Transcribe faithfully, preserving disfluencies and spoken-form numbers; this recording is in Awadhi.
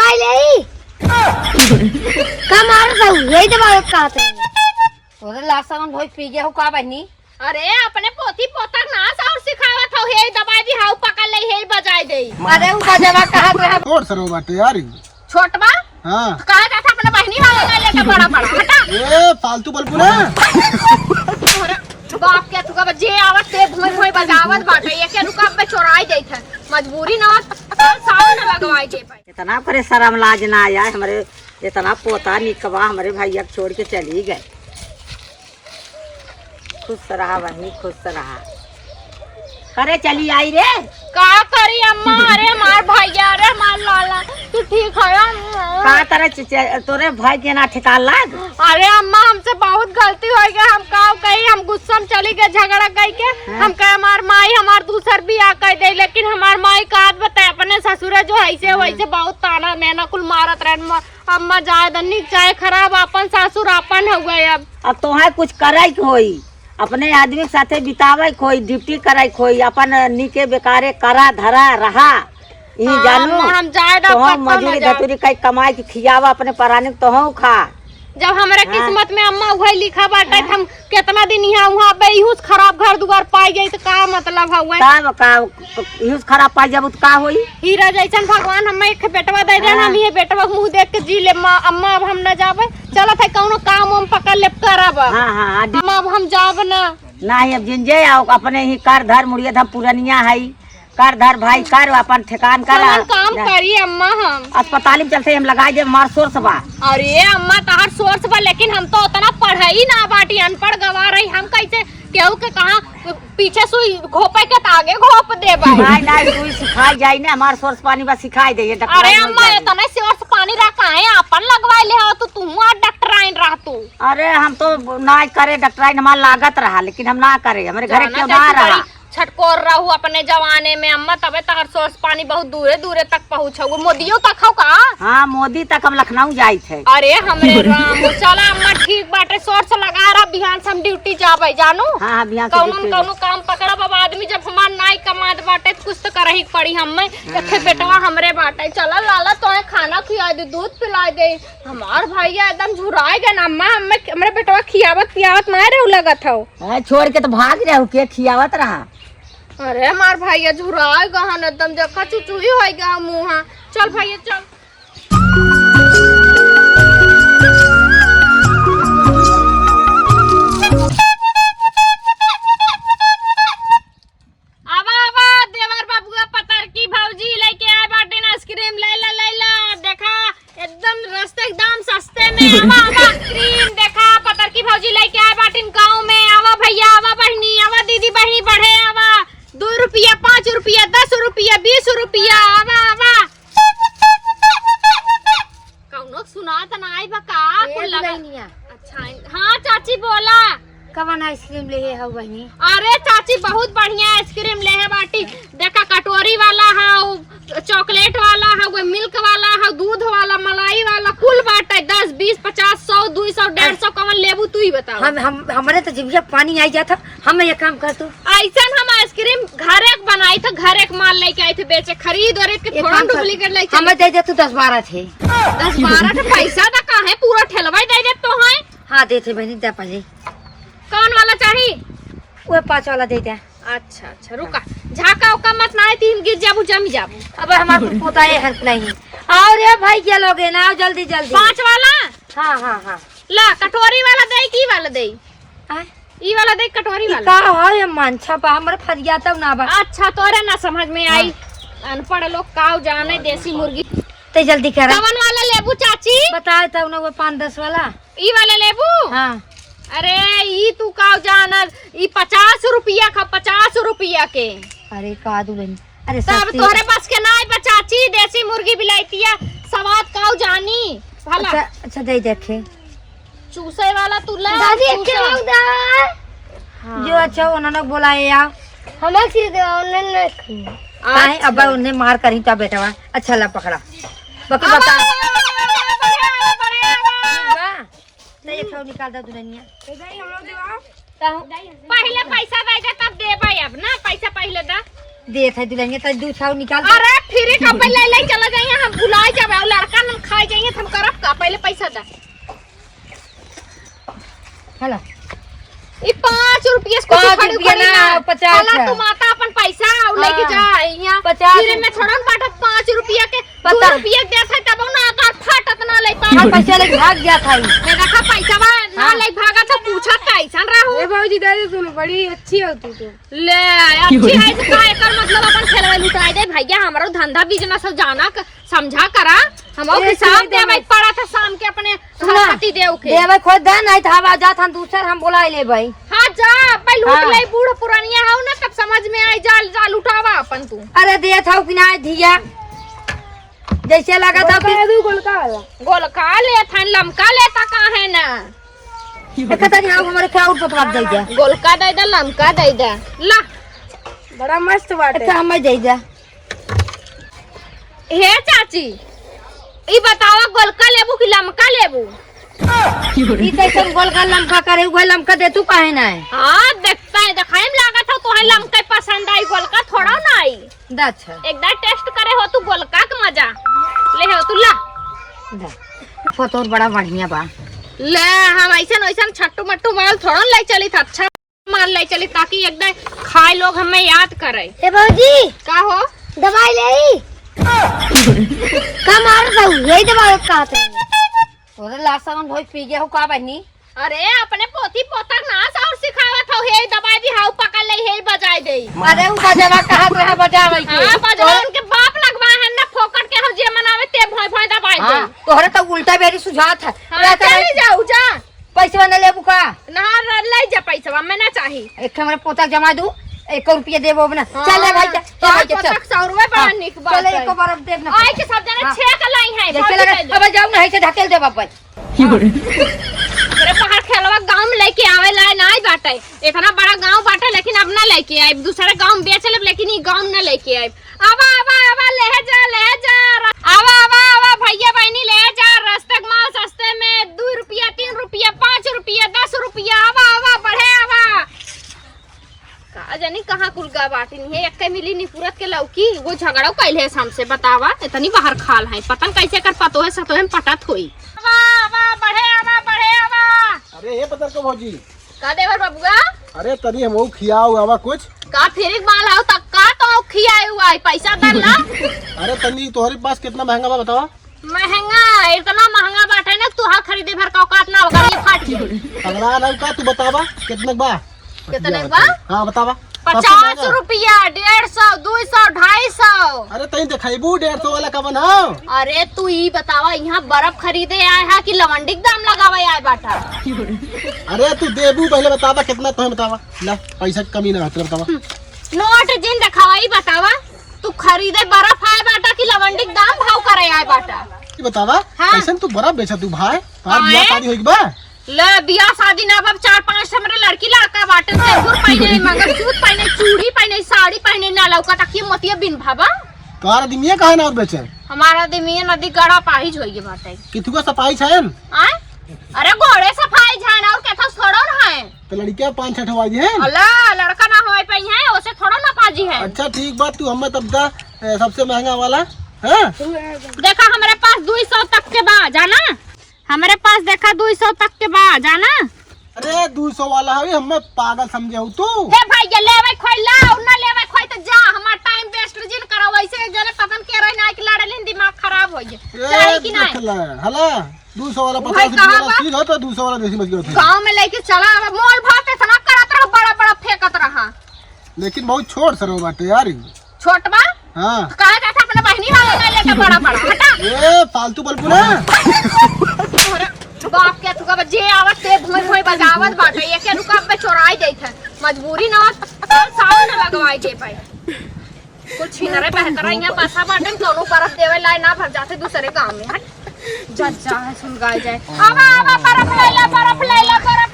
आई ले। का मारत हऊ? यही दबावत कहत है। तोरे लाज शरम भोज पी गया हो का बहिनी? अरे, अपने पोती पोता ना साउर सिखावत हो, हे दबाई दी, हाउ पकड़ ले, हे बजाई दे। अरे, उ बजवा कहत रहे। छोट सरो बाटे यार ई। छोट बा? हाँ। तो कहे जात अपने बहिनी वाला ले लेके बड़ा बड़ा, हटा। ए, फालतू बोल पूरा। तोहरे बाप के तू कब जे आवत ते भोई भोई बजावत बाटे, ये के रुका अब चोराई जाइत है। मजबूरी ना होत, साउर न लगवाई दे भाई। इतना करे शर्म लाज ना आया है हमरे, इतना पोता निकवा हमरे भैया के छोड़ के चली गए। खुश रहा बहिनी, खुश रहा। करे चली आई रे। का करी अम्मा? अरे हमार भैया, अरे हमार लाला, तू ठीक है अम्मा? का तरह च-, च-, तोरे भाई के ना ठिकान लाग? अरे अम्मा, हमसे बहुत गलती हो गया, हम का कही, हम गुस्सा में चली गए झगड़ा कई के। हाँ। हम कहे हमार माई हमार दूसर बियाह कर दे, लेकिन हमार माई का बताए अपने ससुरे जो ऐसे हाँ। वैसे बहुत ताना मेना कुल मारत रहन। अम्मा जाए द, नीक चाहे खराब, आपन सासुर आपन हउवे। अब अब तोहे कुछ करे के होई, अपने आदमी के साथे बितावे के होई, ड्यूटी करे के होई, अपन नीके बेकारे करा धरा रहा। ई हाँ, जानू, अम्मा, हम जाए द, तोहू पत्तो न मजूरी जाए। धतूरी कई कमाई के खियावा अपने परानी के, तोहू खा। जब हमरे हाँ। किस्मत में अम्मा उहे लिखा बाटे, हाँ। हम केतना दिन यहाँ उहाँ अबे इहू से खराब घर दुआर पाई जाई त का मतलब हउवे? तब का, इहू से खराब पाई जाबू त का होई? हीरा जैसन भगवान हमें एक बेटवा दे देन, हाँ। हम ये बेटवा के मुँह देख के जी ले। माँ, अम्मा अब हम न जाबे, चलत है कौनो काम वाम पकड़ लेब करब। हाँ, हाँ, हाँ, अम्मा अब हम जाब ना। नाही, अब जिन जे आओ, अपने ही कर धर मुड़िया धर पुरनिया है। कर धर भाई, कर अपन ठेकान कर। कौन काम जा। करी अम्मा हम? अस्पताल में चलते हम लगाई दे, हमार सोर्स बा। अरे अम्मा, तहार सोर्स बा, लेकिन हम तो उतना पढ़ाई ना बाटी, अनपढ़ गवार रही, हम कैसे केहू के कहाँ पीछे सुई घोपे के त आगे घोप देबे। नाही, नाही, सुई सिखाई जाई ना, हमार सोर्स पानी बा, सिखाई दे, ये डॉक्टर अरे हो अम्मा, जाई। इतना सोर्स पानी रहा, काहे आपन लगवाए ले हो तू, तू आ डॉक्टराइन रह तू। अरे हम तो ना करे डॉक्टराइन, हमार लागत रहा, लेकिन हम ना करे, हमरे घरे जाना केहू चाची ना रहा। बड़ी छटकोर रहू अपने जवाने में अम्मा, तबे तहर सोर्स पानी बहुत दूरे दूरे तक पहुँचो। मोदियो तक हो का? हाँ, मोदी तक हम लखनऊ जाइत है। अरे हमरे राम, चला अम्मा ठीक बाटे, सोर्स लगा रहा, बिहान से हम ड्यूटी जाबे जानू। हाँ, हाँ, बिहान से कौनो न ड्यूटी कौनो काम पकड़ब। अब आदमी जब हमार नाई कमात बाटे त कुछ तो करही के पड़ी हमें। हाँ, एक ठे हाँ। बेटवा हमरे बाटे, चला लाला तोहे खाना खिया दे, दूध पिला दे। हमार भैया एकदम झुराए गए ना अम्मा, हमें हमरे बेटवा खियावत पियावत ना रहू लगत हो। हाँ, छोड़ के तो भाग रहू, के खियावत रहा। अरे हमार भैया झुराए गहन एकदम, देखा चुचुही होई गया मुँहा। चल भैया चल। आवा आवा देवर बाबुआ, पतर की भौजी लेके आए बाटे ना आइसक्रीम, ले ला ले ला। देखा एकदम रस्ते एकदम सस्ते में। आवा आवा आइसक्रीम देखा, पतर की भौजी लेके आए बाटिन गाँव में। आवा भैया, आवा बहिनी, आवा दीदी बहिनी बढ़े, आवा। दो रुपया, पाँच रुपया, दस रुपया, बीस रुपया, आवा आवा। कौनो सुनात ना आई बा का? ए कुल लगा दुल्हनिया। अच्छा, हाँ चाची बोला। कवन आइसक्रीम लेहे हउ बहिनी? अरे चाची बहुत बढ़िया आइसक्रीम लेहे बाटी। देखा कटोरी वाला हउ, चॉकलेट वाला हउ, मिल्क वाला हउ, दूध वाला, मलाई वाला, कुल बाटे। दस, बीस, पचास, सौ, दुई सौ, डेढ़ सौ, कवन लेबू तू ही बताओ। हम, हम, हमरे तो जिभिया पानी आई जात ह। हम ये काम कर तू। ऐसन हम आइसक्रीम घरे के बनाई थे, घरे के माल लेके आई थे बेचे, खरीद और के एक थोड़ा काम कर, डुप्लीकेट लेके हमें दे दे तू दस बारह थे। दस बारह थे पैसा तो काहे पूरा ठेलवा ही दे दे तो है। हाँ, दे थे बहनी, दे पहले। कौन वाला चाही? वो पाँच वाला दे दे। अच्छा, अच्छा, रुका। झाका ओका मत ना, तीन गिर जाबू, जम जाबू। अब हमार कुल पोता ये हर्फ नहीं। और ये भाई के लोगे ना, आओ जल्दी, जल्दी। पाँच वाला? हाँ, हाँ, हाँ। ला, कटोरी वाला दे, की वाला दे? आय? ई वाला देख, कटोरी ई वाला। का हो ये मानछा बा? हमरे फरिया तब ना बा। अच्छा, तोरे ना समझ में आई। हाँ। अनपढ़ लोग काऊ जाने देसी मुर्गी। ते जल्दी करा। कवन वाला लेबू चाची? बताए तब ना वो पाँच दस वाला। ई वाला लेबू? हाँ। अरे, ई तू काऊ जानत, ई पचास रुपया का, पचास रुपया के। अरे का दुल्हन, अरे तब सस्ती। तोहरे बस के ना आई बा चाची, देसी मुर्गी बिलाइतिया, सवाद काऊ जानी भला। अच्छा, अच्छा, दे देखे। चूसे वाला तू ला, दादी, एक चूसा। के लाऊ दा। हाँ। जो अच्छा, उन्होंने बोला है यार। हमें खीर दे, उन्होंने नहीं खीर। काहे? अच्छा। अब उन्हें मार करी तो बेटवा। अच्छा, ला पकड़ा। बक अब बता। आवा, आवा, आवा, आवा, आवा, आवा, आवा। ठीक बा? तो एक ठो निकाल दो दुल्हनिया। ए दाई, हम लोग देवा। तो पहले पैसा दे दे, तब देबे अब ना, पैसा पहले दा। देत है दुल्हनिया, तो दू ठो निकाल दो। अरे, फ्री का पे ले ले चला जाइए, हम भुला जाबे, और लड़का पहले पैसा दा। हला। ई पाँच रुपया से कुछ पाँच खरीद रुपया खरीद ना, ना। पचास हला है। तू माता अपन पैसा और लेके हाँ। जा, यहाँ पचास फिर में थोड़ा ना बांटत, पाँच रुपया के, पता। दो रुपया के देत है, तब ना अगर फाटत ना ले पाए। और पैसा लेके भाग जात है। मैं देखा पैसा बा, ना हाँ। ले भागा तो पूछा कैसन रहू। ए भौजी, दे दे तू, बड़ी अच्छी हो तू तो। ले, अच्छी है तो का, एकर मतलब अपन खेलवा लुटाए दे भैया, हमरो धंधा business हो, जाना क-, समझा करा, हमरो ए, हिसाब सुन दे देवे भाई। पड़ा था शाम के अपने सुना, पति देव के। देवे खोज दे, नहीं तो हवा जात हम दूसर हम बोला लेबै। हाँ, जा, भाई लूट हाँ। ले, बूढ़ पुरानिया हो ना, तब समझ में आई, जा, जा लुटावा अपन तू। अरे देत हौ कि ना धिया, जैसे लगा था गोलका कि है, दू गोलका वाला। गोलका ले था, लमका ले था, का है ना? एक तनी आओ, हमरे क्या और पतवा दे दे। गोलका दे दे, लमका दे दे। ला। बड़ा मस्त बाटे। अच्छा, हमें दे दे। हे चाची, ई बतावा, गोलका लेबू कि लमका लेबू? ई कैसन गोलका लमका करे? उहे लमका दे तू, काहे ना है? हाँ, देखता है, देखाई में लागत हो, तोहे लमका पसंद आई, गोलका थोड़ा ना आई। दा अच्छा। एक दाई test करे हो तू गोलका के मजा। ले हो तू ला। दा। फोटो बड़ा बढ़िया बा। ले, हम ऐसन वैसन छट्टू मट्टू माल थोड़ा ले चली था, अच्छा माल ले चली ताकि एक दाई खाए लोग हमें याद करे। ए भौजी। का हो? दवाई ले। का मारत हऊ? यही दवाई कहत हई। तोरे लाशा में भोज पी गया हो का बहनी? अरे, अपने पोती पोता नास और सिखावत हो, हे दबाई दी, हाउ पकड़ ले, हे बजाई दे। अरे, उ बजवा कहत रहा बजावे के। हाँ, बजवा उनके बाप लगवा है ना, फोकट के हो जे मनावे ते भोंय भोंय दबाई दे। हाँ, तोहरे तो उल्टा बेरी सुझात है। हाँ, चली जाऊ, जा। पैसवा न लेबू का? ना, र-, ले जा पैसवा, मैं ना चाही। एक हमरे पोता जमा दू, एक रुपया देबो अब ना। हाँ, चल ले भाई, चल, चल तोहर भाई, चल। पोता के सौ रुपया बड़ा हाँ, निक बात चल, है। एको बार अब देब ना आई पैसा। के सब जने हाँ। छेक लाई है, जैसे भाभी लगा, दे दे। अब जाऊ ना, ऐसे ढकेल देब अब भाई। अरे बाहर खेलवा गाँव में लेके आवे ला नाई बाटे, इतना बड़ा गाँव बाटे लेकिन अब ना लेके आइब, दूसरे गाँव में बेच लेब लेकिन ई गाँव में ना लेके आइब। आवा आवा आवा ले जा ले जा र-, आवा आवा आवा भैया बहनी ले जा, रस्ते के माल सस्ते में, दू रुपया, तीन रुपया, पाँच रुपया, दस रुपया, आवा आवा बढ़े आवा। का जानी कहाँ कुल गा बाटिन है, एक्के मिली निपुरत के लौकी, वो झगड़ो कैले है हमसे, बतावा, इतनी बाहर खाल है, पता न कैसे कर पतोहे सतोहे में पटत होई। आवा, आवा, बढ़े आवा, बढ़े आवा। अरे, हे पतर को भौजी। का देवर बबुआ? अरे, तनी हमहू खियाओ आवा कुछ। का फिरिक माल हो, तब का तो खियाए हुआ है, पैसा दे ला। अरे, तनी तोहरे पास कितना महंगा बा, बतावा। महंगा, इतना महंगा बाटे ना, तुहार खरीदे भर का औकात ना होगा, ये फाट गई। पगला ना का, तू बतावा, कितना बा? कितने बा? हाँ, बतावा। सबसे पचास महंगा। रुपया, डेढ़ सौ, दो सौ, ढाई सौ। अरे, तई देखाइबू, डेढ़ सौ वाला कवन हो? अरे, तू ई बतावा, यहाँ बर्फ खरीदे आए हा कि लवंडी के दाम लगावे आए बाटा? अरे, तू देबू, पहले बतावा, कितना तोहे बतावा। ला, पैसा के कमी ना, तेरा बतावा। हम्म, नोट जिन देखावा, ई बतावा। तू खरीदे बर्फ आए बाटा कि लवंडी के दाम भाव करे आए बाटा? ई बतावा, हाँ। कैसन तू बर्फ बेचा तू भाई? तोहार आए? बियाह शादी होई के बा? ले, बियाह शादी ना, अब चार पांच हमरे लड़की लड़का बाटे, सिंदूर पहने, मंगलसूत्र पहने, चूड़ी पहने, साड़ी पहने, ना लौका तक ये मोतिया बिन भावा। तोहार आदमी ये कहा ना और बेचे? हमारा आदमी ये नदी गड़ा पाहिज होई के बाटे। कितुका सफाई छन? आए? अरे घोड़े सफाई छन और केथा छोड़ो ना है। तो लड़कियां पाँच छह ठो आई हैं? अल्लाह, लड़का ना होए पाई है, उसे थोड़ा ना पाजी है। अच्छा, ठीक बात, तू हमें तब दा, ए, सबसे महंगा वाला, हाँ? देखा, हमरे पास दुई सौ तक के बा, जाना? हमरे पास देखा, दुई सौ तक के बा, जाना? अरे, दुई सौ वाला हवे, हमें पागल समझे हो तू? हे भाई, ये लेवे खोई ला, और ना लेवे खोई तो जा, हमार time waste जिन करो, वैसे एक जने पतन के रहे ना, कि लड़लिन, दिमाग खराब हो गया। ए, चाही कि देख नहीं? ले, हला, दू सौ वाला भाई, पचास रुपया कहाँ वाला बा? चीज है तो दू सौ वाला देसी मछली होती है। गाँव में लेके चला, अब मोल भाव पे इतना करत रहा, बड़ा बड़ा फेंकत रहा। लेकिन बहुत छोट सरवा बाटे यार ई। छोट बा? हाँ। तो काहे कहता अपने बहिनी वाला ना लेके बड़ा बड़ा, हटा। ए, फालतू बलबू ना। अरे, बाप के तू का जे आवत ते भोई भोई बजावत बाटे, ये के रुका पे चोराई देत है। मजबूरी ना होत, सावन ना लगवाई दे पाए। कुल छिनरे बहतरा यहाँ बसा बाटे, दोनों बर्फ देवे लाए ना भर जाते दूसरे गाँव में, हट। जज जा है, सुन गाय जाए। आवा, आवा, बर्फ ले ला, बर्फ ले ला, बर्फ